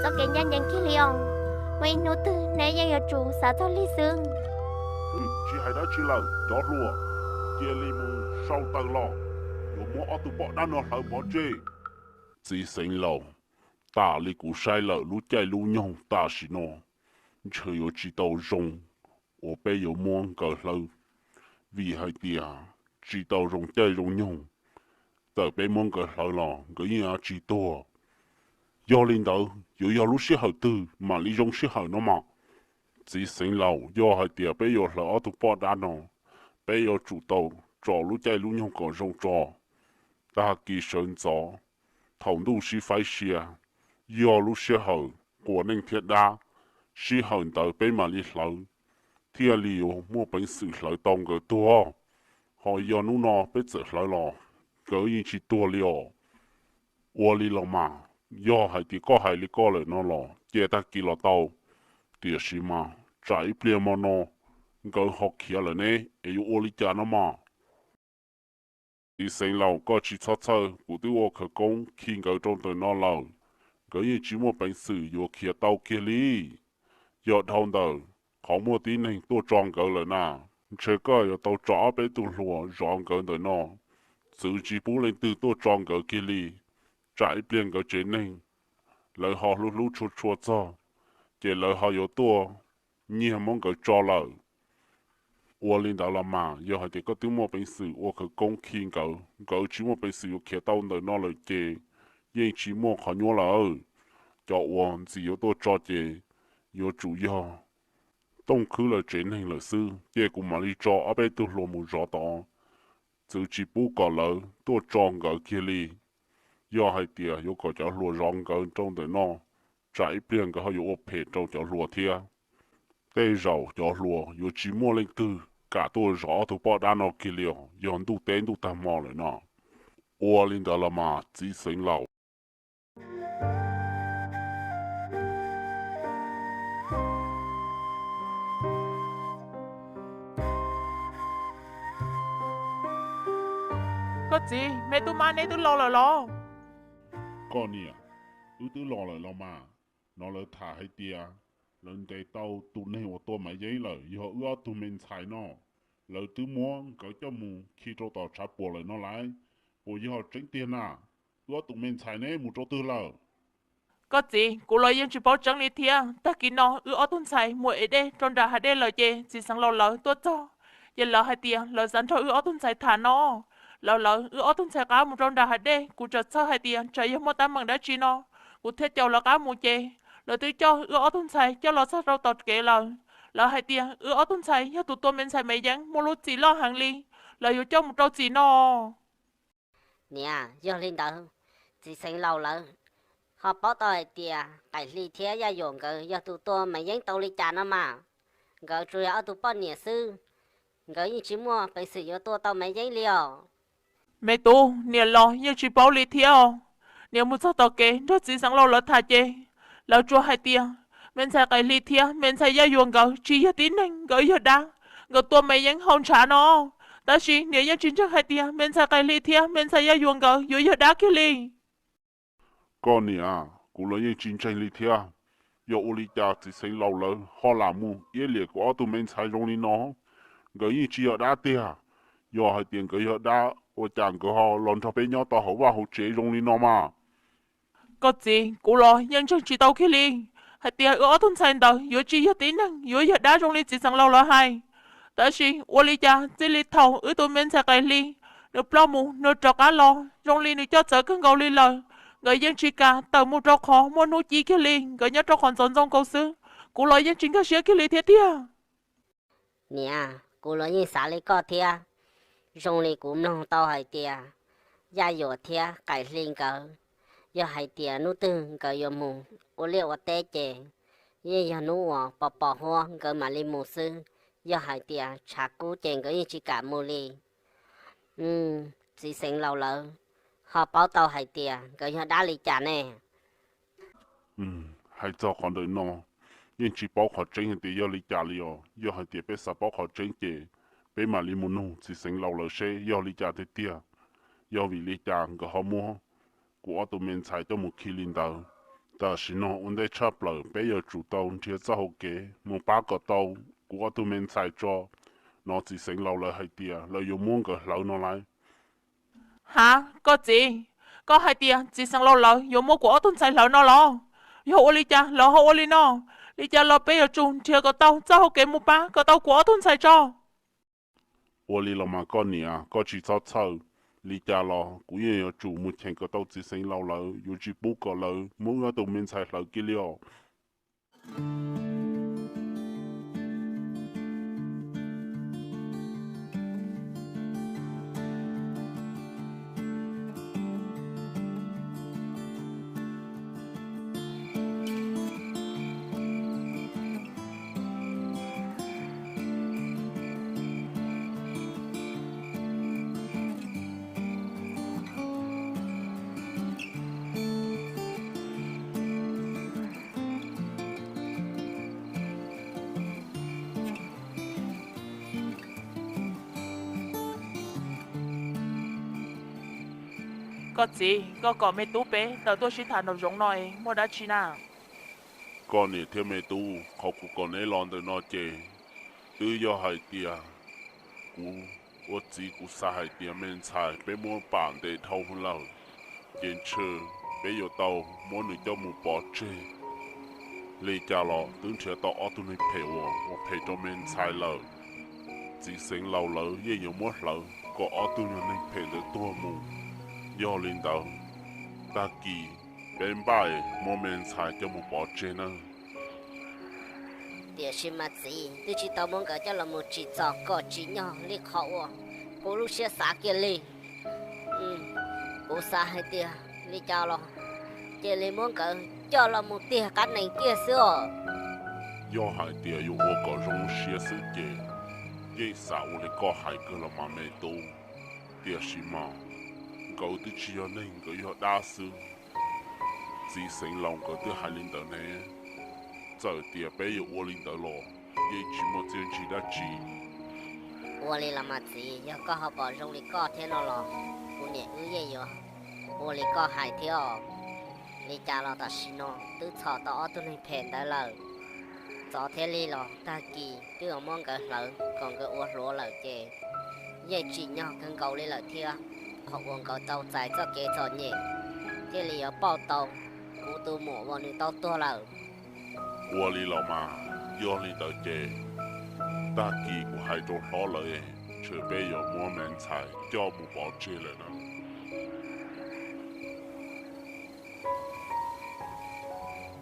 Tau kev ncaj ncees kiag li os. Muaj ib hnub twg neb yeej yuav tsum xav txog li xwb. Tsis hais dab tsi lawm cov hluas, cia li mus sau taws los, yuav muab ob tug poj dab no hlawv pov tseg. Txiv xeev laus, tas li kuv saib lawm lub caij lub nyoog tam sim no ntshe yuav tsis tau zoo uas peb yuav muab nkawd hlawv, vim hais tias tsis tau zoo caij zoo nyoog. Txawm peb muab nkawd hlawv los nkawd yeej tsis tuag. Yog li ntawd yuav yog lub sij hawm twg mam li zoo sij hawm no mas? Txiv xeev laus, yog hais tias peb yuav hlawv ob tug poj dab no, peb yuav tsum tau tso lub caij lub nyoog kom zoo tso. Tag kis sawv ntxov, thaum ntuj sib faib sia, yog lub sij hawm quas neej thiab dab, sij hawm ntawd peb mam li hlawv, thiaj li yuav muaj peev xwm hlawv tau nkawd tuag. Ho yog hnub no peb txawm hlawv los nkawd yeej tsis tuag li os. Ua li los mas, yog hais tias koj hais li koj lawm no los cia tag kis los tau, tiam sis mas tsam ib pliag hmo no nkawd ho khiav lawm ne, es yuav ua li cas no mas? Txiv xeev laus, koj tsis txhob txhawj, kuv twb ua khawv koob khi nkawd rau ntawm no lawm, nkawd yeej tsis muaj peev xwm yuav khiav tau kiag li. Yog dhau ntawm qhov muaj tib neeg tuaj tso nkawd lawm na, ntshe koj yuav tau tso ob peb tug hluas zov nkawd ntawm no, txwv tsis pub leej twg tuaj tso nkawd kiag li. Tsam ib pliag nkawd tsev neeg lawv ho hlub hlub tshua tshua txog, ces lawv ho yuav tuaj nyiag muab nkawd tso lawm. Ua li ntawd los mas, yog hais tias koj twb muaj peev xwm ua khawv koob khi nkawd, nkawd tsis muaj peev xwm yuav khiav tau ntawm no lawm ces yeej tsis muaj qhov nyuaj lawm. Cov uas ntxim yuav tuaj tso ces yuav tsum yog Tooj Khwb lawv tsev neeg lawm xwb, ces kuv mam li tso ob peb tug hluas mus zov tod, txwv tsis pub kom lawv tuaj tso nkawd kiag li. Yog hais tias yuav kom cov hluas zov nkawd rau ntawm no, tsam ib pliag nkawd ho yuav ua phem rau cov hluas thiab. Tej zaum cov hluas yuav tsis muaj leej twg kam tuaj zov ob tug poj dab no kiag li os, yog ntuj teb ntuj tag hmo lawm no. Ua li ntawd los mas txiv xeev laus. Koj txiv, me tub mab neb twb los lawm los? Koj niam, wb twb los lawm los mas. Hnov lawv tham hais tias lawv ntes tau tus neeg uas tua Maiv Yeeb lawm yog wb ob tug me ntxhais no. Lawv twb muab nkawd coj mus khi rau tom tshav puam lawm no lauj. Puas yog tseeb tiag na? Wb ob tug me ntxhais neb mus rau twg lawm? Koj txiv, kuv los yeej tsis paub tseeb li thiab. Tag kis no wb ob tug ntxhais mus ev dej rau nram hav dej lawm ces txiv xeev laus lawv tuaj txog, ces lawv hais tias lawv xav nrog wb ob tug ntxhais tham no. Lawv lawv wb ob tug ntxhais qab mus rau nram hav dej, kuv txawm txhawj hais tias tsam yog muaj teeb meem dab tsi no, kuv thiaj caum lawv qab mus ces lawv twb coj wb ob tug ntxhais coj los txog rau tom kev lawm. Lawv hais tias wb ob tug ntxhais yog tus tua me ntxhais Maiv Yeeb muaj lub txim loj heev li, lawv yuav coj mus rau txim no. Niam, yog li ntawd, txiv xeev laus lawv ho paub tau hais tias Qaim Hli thiab Yaj Yuam nkawd yog tus tua Maiv Yeeb tau li cas no mas? Nkawd tsuas yog ob tug poj niam xwb, nkawd yeej tsis muaj peev xwm yuav tua tau Maiv Yeeb li os. Me tub, niam los yeej tsis paub li thiab os. Niam mus txog tom kev nrog txiv xeev laus lawv tham ces lawv tsuas hais tias me ntxhais Qaim Hli thiab me ntxhais Yaj Yuam nkawd tsis yog tib neeg, nkawd yog dab, nkawd tua Maiv Yeeb hauv ntshav no. Tab sis niam yeej tsis ntseeg hais tias me ntxhais Qaim Hli thiab me ntxhais Yaj Yuam nkawd yuav yog dab kiag li. Koj niam, kuv los yeej tsis ntseeg li thiab. Yog ua li cas txiv xeev laus lawv ho lam mus iab liam kuv ob tug me ntxhais zoo li no? Nkawd yeej tsis yog dab tiag. Yog hais tias nkawd yog dab, ua cas nkawd ho los nrog peb nyob tau hauv vaj hauv tsev zoo li no mas? Koj txiv, kuv los yeej ntseeg tsis tau kiag li hais tias wb ob tug ntxhais ntawd yuav tsis yog tib neeg, yuav yog dab zoo li txiv xeev laus lawv hais. Tab sis ua li cas txij li thaum wb tus me ntxhais Qaim Hli nws ploj mus nws rov qab los zoo li nws coj txawv kawg nkaus li lawm, nkawd yeej tsis kam tawm mus rau qhov muaj hnub ci kiag li, nkawd nyob rau qhov ntxoov ntxoo nkaus xwb. Kuv los yeej tsis nkag siab kiag li thiab tiag. Niam, kuv los yeej xav li koj thiab. Zoo li kuv mloog tau hais tias Yaj Yuam thiab Qaim Hli nkawd, yog hais tias hnub twg nkawd yuav mus ua liaj ua teb ces yeej yog hnub uas pos pos huab nkawd mam li mus xwb. Yog hais tias tshav kub ces nkawd yeej tsis kam mus li. Txiv xeev laus lawv ho paub tau hais tias nkawd yog dab li cas ne? Hais txog qhov ntawm no, yeej tsis paub qhov tseeb hais tias yog li cas li os. Yog hais tias peb xav paub qhov tseeb ces peb mam li mus nug txiv xeev laus lawv seb yog li cas tiag tiag. Yog vim li cas nkawd ho muab kuv ob tug me ntxhais coj mus khi li ntawd, Tam sim no ua ntej tshaj plaws peb yuav tsum tau nrhiav txoj hau kev mus pab kom tau kuv ob tug me ntxhais tso. No txiv xeev laus lawv hais tias lawv yuav muab nkawd hlawv no lauj. Ha, koj txiv, koj hais tias txiv xeev laus lawv yuav muab kuv ob tug ntxhais hlawv no los? Yog ua li cas lawv ho ua li no? Li cas los peb yuav tsum nrhiav kom tau txoj hau kev mus pab kom tau kuv ob tug ntxhais tso. Ua li los mas koj niam, koj tsis txhob txhawj. Li cas los kuv yeej yuav tsum mus cheem kom tau txiv xeev laus lawv, yuav tsis pub kom lawv muab wb ob tug me ntxhais hlawv kiag li os. Koj txiv, koj kom me tub peb tawm tuaj sib tham nraum zoov no es muaj dab tsi na? Koj niam thiab me tub, qhov kuv kom neb los ntawm no ces twb yog hais tias kuv ua txiv kuv xav hais tias me ntxhais peb muab pam ntev dhau lawm, ces ntshe peb yuav tau muab nws coj mus pov tseg. Li cas los twb nrhiav tau ob tug neeg phem uas ua phem rau me ntxhais lawm. Txiv xeev laus lawv yeej yuav muab hlawv kom ob tug neeg phem ntawd tuag mus. Yog li ntawd, tag kis peb npaj muab me ntxhais coj mus pov tseg nawb. Tiam sis mas txiv, twb tsis tau muab nkawd coj los mus tsim txom kom tsim nyog li qhov uas kuv lub siab xav kiag li. Kuv xav hais tias li cas los cia li muab nkawd coj los mus tiag qab nees kiag xwb os. Yog hais tias yuav ua kom zoo siab xwb ces yeej xav ua li koj hais kawg los mas me tub. Tiam sis mas nkawd twb tsis yog neeg, nkawd yog dab xwb. Txiv xeev laus nkawd twb hais li ntawd ne, txawm tias peb yuav ua li ntawd los yeej tsis muaj txiaj ntsig dab tsi. Ua li los mas txiv, yog koj ho pom zoo li koj thiab no los kuv niam wb yeej yuav ua li koj hais thiab os. Li cas los tam sim no twb txhom tau ob tug neeg phem ntawd lawm, txov thiab li los tag kis twb muab nkawd hlawv kom nkawd ua hluav lawm ces yeej tsim nyog kawg nkaus li lawm thiab. Qhov uas nkawd tau txais txoj kev txom nyem thiaj li yuav pauj tau kuv tus muam uas nws tau tuag lawm. Ua li los mas, yog li ntawd ces tag kis kuv hais rau hlob lawv, ntshe peb yuav muab me ntxhais coj mus pov tseg lawm no.